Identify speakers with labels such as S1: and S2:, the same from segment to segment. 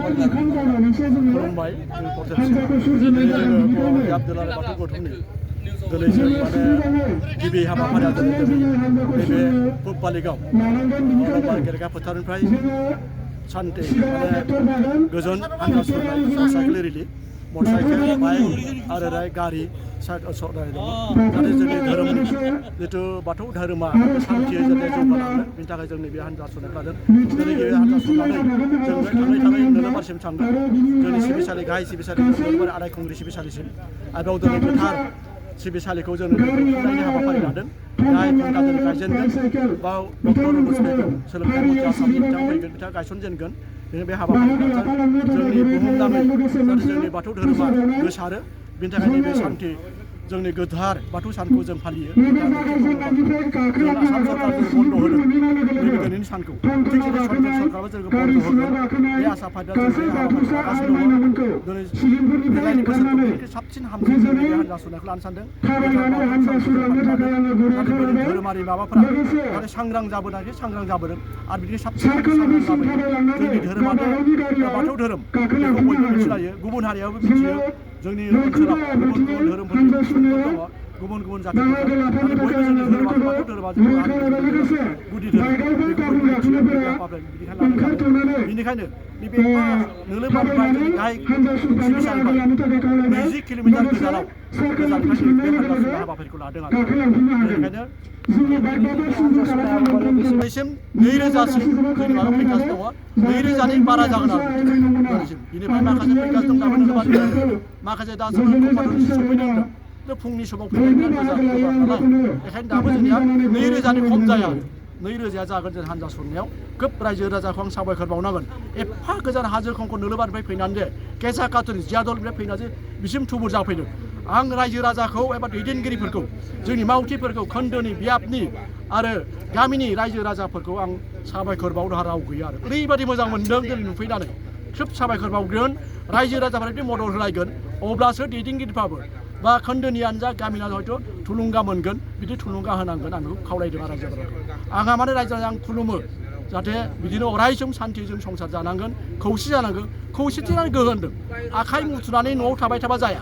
S1: खुलुमबाय आब्दुल्ला बाथौ गौथुमनि दिनै जों माने गिबि हाबाफारिया नैबे पुब बालिगाव गेलेग्रा फोथारनिफ्राय सान्थि माने गोजोन हान्जा सुरनाय साइकेल रेलि मटरसाइकेल बाइक आरो गारि सलायनाय दङ जाहाथे जोंनि धोरोमनि जिथु बाथौ धोरोमा सान्थियै जाहाथे जौगालाङो बेनि थाखाय जोंनि बे हान्जा सुरनाय लादों दिनै बे हान्जा सुरनानै जों थाङै नोलोबारसिम थांगोन जोंनि सिबिसालि गाहाय सिबिसालि नोलोबार आदायखुंग्रि सिबिसालिसिम आरो बेयाव दिनै गोथार सिबिसालिखौ जों खुंनायनि हाबाफारि लादों गाहाय खुंथा जों गायजेनगोन बाव डक्टर रमेश सोलोंथाइ मन्थ्रि आसामनि बिथां फैगोन बिथाङा गायसनजेनगोन बे हाबाफारिखौ जोंनि बुहुमनाङै जाहाथे जोंनि बाथौ धोरोमा गोसारो बेनि थाखाय नैबे सान्थि जोंनि गोथार बाथौ सानखौ जों फालियो जों आसाम सरकारजों बन्द' होदों नैबे दिनैनि सानखौ थिग जेरै सरकाराबो जोंखौ बन्द' होगोन बे आसा फारिया जों बे हाबाफारिखौ लागासिनो दङ दिनै देग्लायनि बोसोरखौ साबसिन हामसिन जों बे हान्जा सुरनायखौ लानो सानदों धोरोमारि माबाफोरा माने सांग्रां जाबोदों आरो बिदिनो साबसिन सांग्रां जाबोयो जोंनि धोरोमानो बाथौ धोरोम बेखौ बयबो मिथिलायो गुबुन हारियाबो मिथियो जोंनि ओनसोलाव गुबुन धोरोमफोरनि सुबुंफोर दङ गुबुन जातिफोर दं नाथाय बयबो जोंनि धोरोमा बाथौ धोरोमा जोंनि गुदि धोरोम बेखौ बयबो मिथियो बेनिखायनो नैबे नोलोबारनिफ्राय जोंनि गाहाय सिबिसालिनिफ्राय 20 किल'मिटार गोजाननिफ्राय बे हान्जा सुरनाय हाबाफारिखौ लादों आरो बेनिखायनो बेसिम 2000सिम जोंनि माबा फैगासिनो दङ 2000नि बारा जागोन आरो बेनिफ्राय माखासे फैगासिनो दं नोलोबारनिफ्राय माखासे दा जोङो कम्पानिसिम सफैदों होनदों फुंनि समाव फैनाय बिराद मोजां नालाय बेखायनो दाबो जोंनिया 2000नि खम जाया 2000 जागोन जों हान्जा सुरनायाव खोब रायजो राजाखौ आं साबायखर बावनांगोन एफा गोजान हाजो खंखर नोलोबारनिफ्राय फैनानै जे केसा काटुनि जियादलनिफ्राय फैनानै बिसिम थुबुर जाफैदों आं रायजो राजाखौ एबा दैदेनगिरिफोरखौ जोंनि मावथिफोरखौ खोन्दोनि बियाबनि आरो गामिनि रायजो राजाफोरखौ आं साबायखर बावनो राव गैया आरो ओरैबायदि मोजां मोनदों दिनै नुफैनानै खोब साबायखर बावगोन रायजो राजाफोरा जुदि मदद होलायगोन अब्लासो दैदेनगिरिफ्राबो बा खोन्दोनियानो जा गामियानो हयथ' थुलुंगा मोनगोन बिदि थुलुंगा होनांगोन आं बेखौ खावलायदों आरो रायजो राजाखौ आंहा माने रायजो राजा आं खुलुमो जाहाथे बिदिनो अरायसम सान्थिजों संसार जानांगोन खौसे जानांगोन खौसेथियानो गोहो होनदों आखाइ मुथुनानै न'आव थाबाय थाबा जाया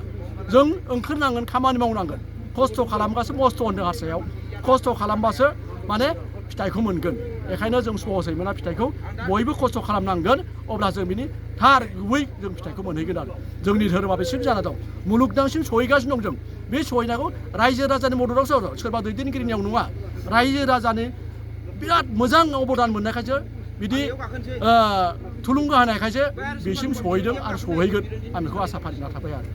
S1: जों ओंखारनांगोन खामानि मावनांगोन खस्थ' खालामबासो मस्थ' होनदों हारसायाव खस्थ' खालामबासो माने फिथाइखौ मोनगोन बेखायनो जों सहसै मोना फिथाइखौ बयबो खस्थ' खालामनांगोन अब्ला जों बिनि थार गुबै जों फिथाइखौ मोनहैगोन आरो जोंनि धोरोमा बेसिम जाना दं मुलुगनांसिम सहैगासिनो दं जों बे सहैनायखौ रायजो राजानि मददावसो सोरबा दैदेनगिरिनियाव नङा रायजो राजानि बिराद मोजां अबदान मोननायखायसो बिदि थुलुंगा होनायखायसो बेसिम सहैदों आरो सहैगोन आं बेखौ आसा फारिना थाबाय आरो